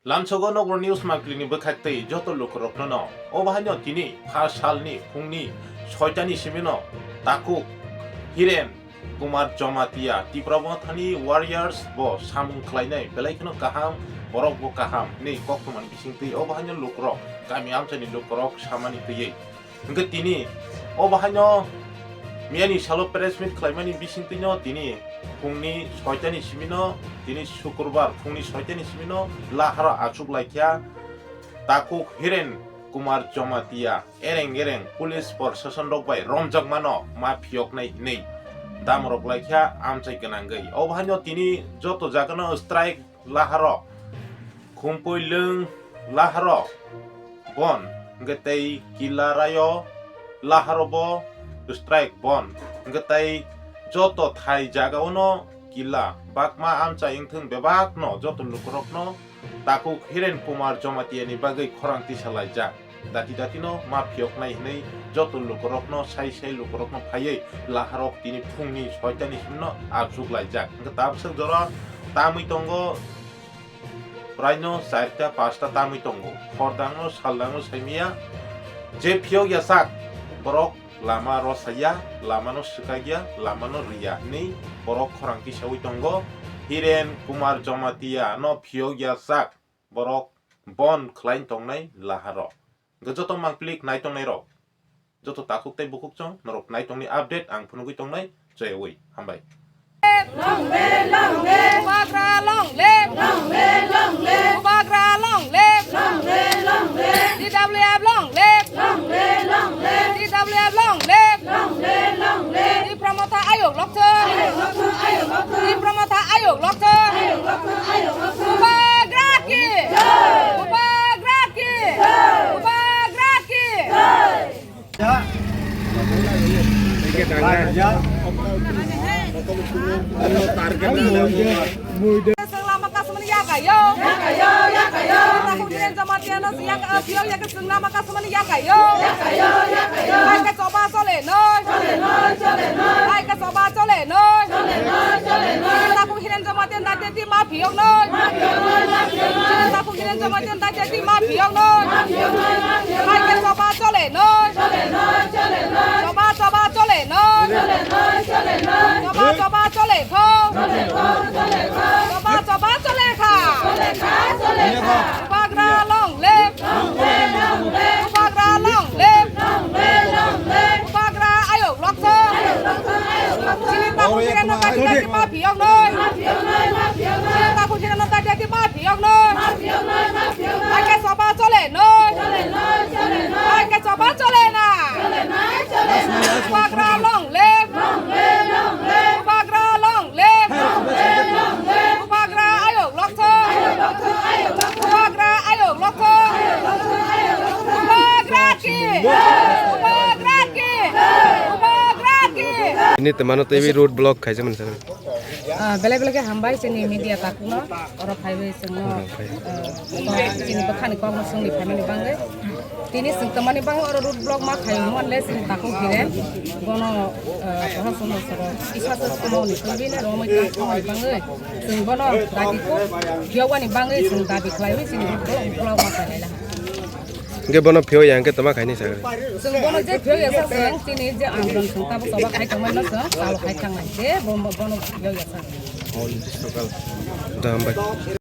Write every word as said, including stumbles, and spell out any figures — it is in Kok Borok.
Lamsogo Nogor News mangpili ni bwkhak tei joto lukurokno no. Obo haino tini pha salni phungni soitani simino takhuk Hiren Kumar Jamatia, Tipra Mothani Warriors bo samung khlainai, belai kheno kaham, borok bo kaham hinwi koktwmani bisingtwi obo haino lukurok, kami amchaini lukurok samani twiwi. Hwnkhe tini obo haino miyani salo press meet khlaimani bisingtwino tini phungni soitani simino, tini Sukurbar phungni soitani simino laharo achuk laikha takhuk Hiren Kumar Jamatia ereng ereng police proshasonrok bai romjakmano ma phiyoknai hinwi damrok laikha amchai gwnangwi. Obo haino tini joto jagano strike laharo, Khumpui Lwng laharo bon, hwnkhe tei Kilarayo laharo bo strike bon, hwnkhe tei joto thai jagao no kila bakma amchai wngthung bebakno joto lukurokno takhuk Hiren Kumar Jamatia ni bagwi khorang tisa laijak. Dati dati no ma phiyoknai hinwi joto lukurokno sai sai lukurokno phaiwi laharok tini phungni soitani himno achuk laijak. Hwnkhe tabswk jora tamwi tongo, praino charta pasta tamwi tongo. Hordangno saldangno saimaya je phiyok yachak borok lama rosaya, lamano swkakya, lamano riya hinwi borok khorang tisawi tongo. Hiren Kumar Jamatia no phiyok yachak borok bon khlai tongnai laharo. Hwnkhe joto mangpili nai tongnairok, joto takhuk tei bukhuk chwng norok nai tongni update ang phunugwi tongnai, joyawi hambai. Long live, long live. Bubagra long live. Long live, long live. Bubagra long live. Long live, long live. D W F long live. Long live, long live. D W F long live. Long live, long live. Tipra Motha ayuk lokthung. Ayuk lokthung, ayuk lokthung. Tipra Motha ayuk lokthung. Ayuk lokthung, ayuk lokthung. Bubagra ki. Jai. Bubagra ki. Jai. Bubagra ki. Jai. Chwng lama kasamani yakayo. Yakayo, yakayo. Takhuk Hiren Jamatia no yak, uh, phiyok yakhe chwng lama kasamani yakayo. Yakayo, yakayo. Hai khe choba chole noi. Chole noi, chole noi. Hai khe choba chole noi. Chole noi, chole noi. Takhuk Hiren Jamatia ni daitya di ma phiyok noi. Ma phiyok noi, ma phiyok noi. Takhuk Hiren Jamatia ni daitya di ma phiyok noi. Ma phiyok noi, ma phiyok noi. Hai khe choba chole noi. Chole noi, chole noi. Choba, choba chole noi. Chole noi, chole noi. Choba, choba chole kho. Chole kho, chole kho. Choba, choba chole kha. Chole kha, chole kha. Bubagra long live. Long live, long live. Bubagra long live. Long live, long live. Bubagra ayuk lokthung. Ayuk lokthung, ayuk lokthung. Chini takhuk Hiren no daitya di ma phiyok noi. Ma phiyok noi, ma phiyok noi. Chini takhuk Hiren no daitya di ma phiyok noi. Ma phiyok noi, ma phiyok noi. Hai khe choba chole noi. Chole noi, chole noi. Hai khe choba chole na. Chole noi, chole noi. Bubagra long live. Long live, long live. Bubagra long live. Long live, long live. Bubagra ayuk lokthung. Ayuk lokthung, ayuk lokthung. Bubagra ayuk lokthung. Ayuk lokthung, ayuk lokthung. Bubagra ki. Bubagra ki. Bubagra ki. Ini temano T V road block khaijak mani sakha. Ah, belai belai khe hambai chini media takhukno, oro phaiwi chwngno, Oro phai. Ah, chini bwkhani kokno swngwi phaimani bagwi. Tini chwng tongmani bagwi oro road block ma khai hwnle chini takhuk Hiren. Bono, ah, proshasonno soro kisa se samani tubini romwi tangmani bagwi. Chwng bono dabi kok phiyokmani bagwi chwng dabi khlaiwi chini road block ma khai laha. Hingke bono phiyok ya hingke toma khaini sakha. Chwng bono je phiyok ya sak chwng chini je andolon chwng tabuk choba khai tongmani no chwng chalo khai tangnai je bo-, bono phiyok ya sak. Da hambai.